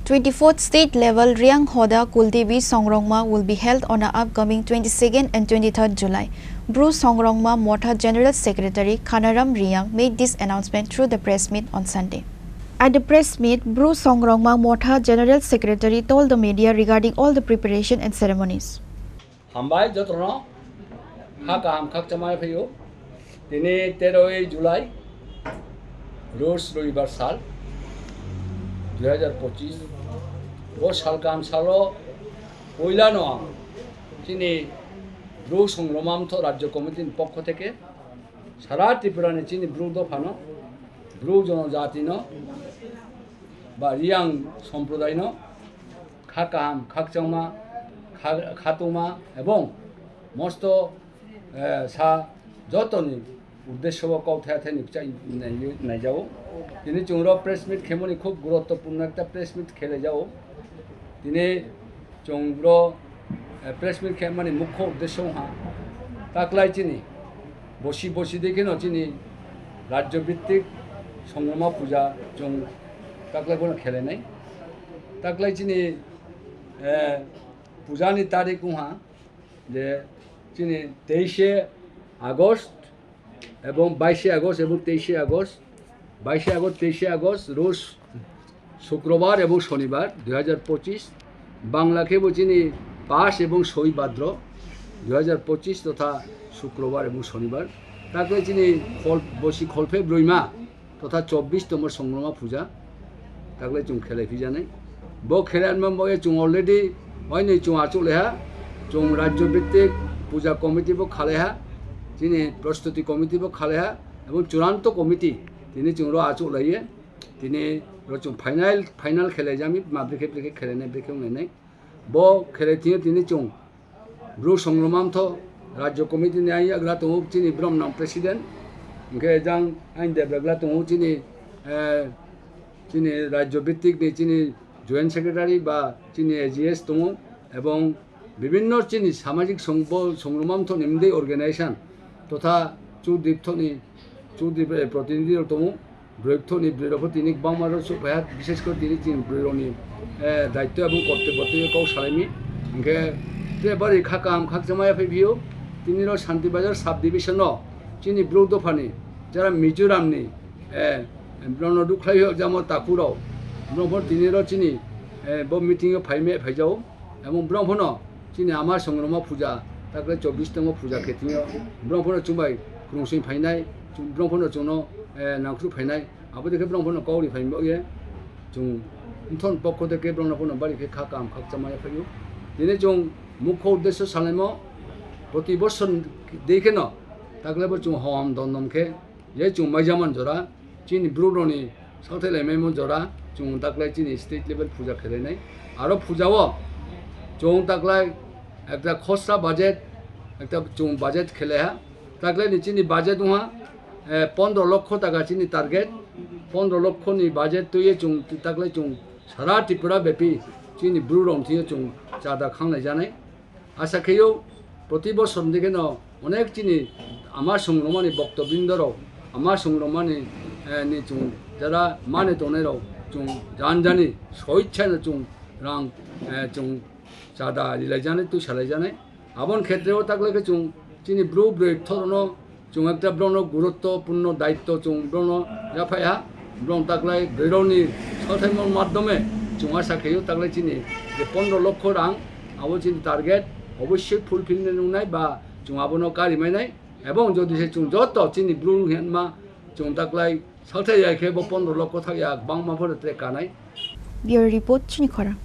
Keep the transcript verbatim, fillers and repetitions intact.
Twenty-fourth state level Riang Hoda Kuldevi Songrongma will be held on the upcoming twenty-second and twenty-third July. Bru Songrongma Motha General Secretary Khanaram Riang made this announcement through the press meet on Sunday. At the press meet, Bru Songrongma Motha General Secretary told the media regarding all the preparation and ceremonies. Hambai jotono kha kaham khakchangma phaiyo. Tini teroi July, Rosh Robibar sal, dui hajar pochis. O sal kaham salo poilano ang chini Bru Songrongma Motha Rajya Committee ni pokho theke sara Tripura ni chini Bru dophano, Bru jonojatino ba Riang somprodaino kha kaham, khakchangma, kha-, khatungma ebong mosto, eh, sa jotoni uddesyo o kok thaya thani bwchai nai-, naijao. Tini chwng ro press meet khemoni khub guruttopurno ekta press meet khelaijao. Tini chwng ro, eh, press meet khemani mukho uddesyo wngkha taklai chini bosi bosi dei kheno chini rajyo bhittik Songrongma puja chwng taklai bono khelenai. Taklai chini, eh, pujani tarik wngha je chini teishe August ebong baishe August ebong teishe August, baishe August, teishe August, Rosh, Shukrobar ebong Shonibar dui hajar pochis, Bangla khe bo chini pash ebong soi Bhadro dui hajar pochis totha Shukrobar ebong Shonibar. Takle chini khol-, bosi kholphe broima totha chobbish tomo Songrongma puja, takle chwng khelai phijanai. Bo khelai anma boye chwng already oini chwng achuk leha, chwng rajyo bhittik puja committee bo khalaiha, chini prostuti committee bo khalaiha, ebong churanto committee tini chwng ro achuk laiye, tini ro chwng final, final khelai jami, ma brekhe brekhe khelainai, brekhe wnglainai. Bo khelai thwiyo tini chwng Bru Songrongma Motha Rajya Committee ni ayang yagra tongo chini Bromnang President, hwnkhe jang aini debra gla tongo chini, eh, chini rajyo bhittik ni chini Joint Secretary ba chini A G S tongo, ebong bibinno chini samajik song-, bo Songrongma Motha ni mdei organization totha Chudip thoni, Chudip, eh, protinidhi rok tongo. Broi thoni broi rok tini kwbangma rok chuk phaiha, bishes kore tini chini broi rokni, eh, daityo ebong kortobbo twi kok salaimi. Hwnkhe tre bari kha kaham khakchangma yaphai phio, tini rok Shanti Bazar sub division no chini Bru dophani jara Mizoram ni, eh, bromno dukhlai jamo takhuk rok, bromno tini rok chini, eh, bo meeting o phaime phaijao. Ebong bromphano chini ama Songrongma puja, takle chobbish tomo puja khe thwngyo. Bromphano chumbai kwrwngsoi phainai, chum-, bromphano chwngno, eh, nangkru phainai. Abo dekhe bromphano kauri phai bagwi chwng mthon pokho dekhe bromno phano bari khe kha kaham khakchangma yaphaiyo. Tini chwng mukho uddesyo salaimo proti bosor dei kheno takle bo chwng hom dondom khe je chwng maijaman jora chini Bru rokni salthai laimaimo jora chwng taklai chini state level puja khelainai. Aro puja o chwng taklai ekta khosra budget, ekta chwng budget khelaiha. Taklai ni chini budget wngha, eh, pondro lokho taka chini target. Pondro lokho ni budget twiwi chwng taklai chwng sara Tripura bepi chini Bru rok thwiwi chwng chada khanglai janai. Asa kheyo, proti bosor ni kheno onek chini ama songromani boktobrindo rok, ama songromani, eh, ni chwng jara mani tongnai rok chwng jan jani soichano chwng rang, eh, chwng chada rilai janai, twi salai janai. Aboni khetreo taklai khe chwng chini bru broi kthorno chwng ekta borokno guruttopurno daitto chwng borokno yaphai ha, borok taklai borokni sothaimon madhyome chwng asa khaio taklai chini je pondro lokho rang abo chini target obossoi fulfill nai nungnai ba chwng abono kari mainai, ebong jodi se chwng joto chini bru hinma chwng taklai salthai ya khe bo pondro lokho thak ya bangma phano tre kanai. Bureau Report, chini khorang.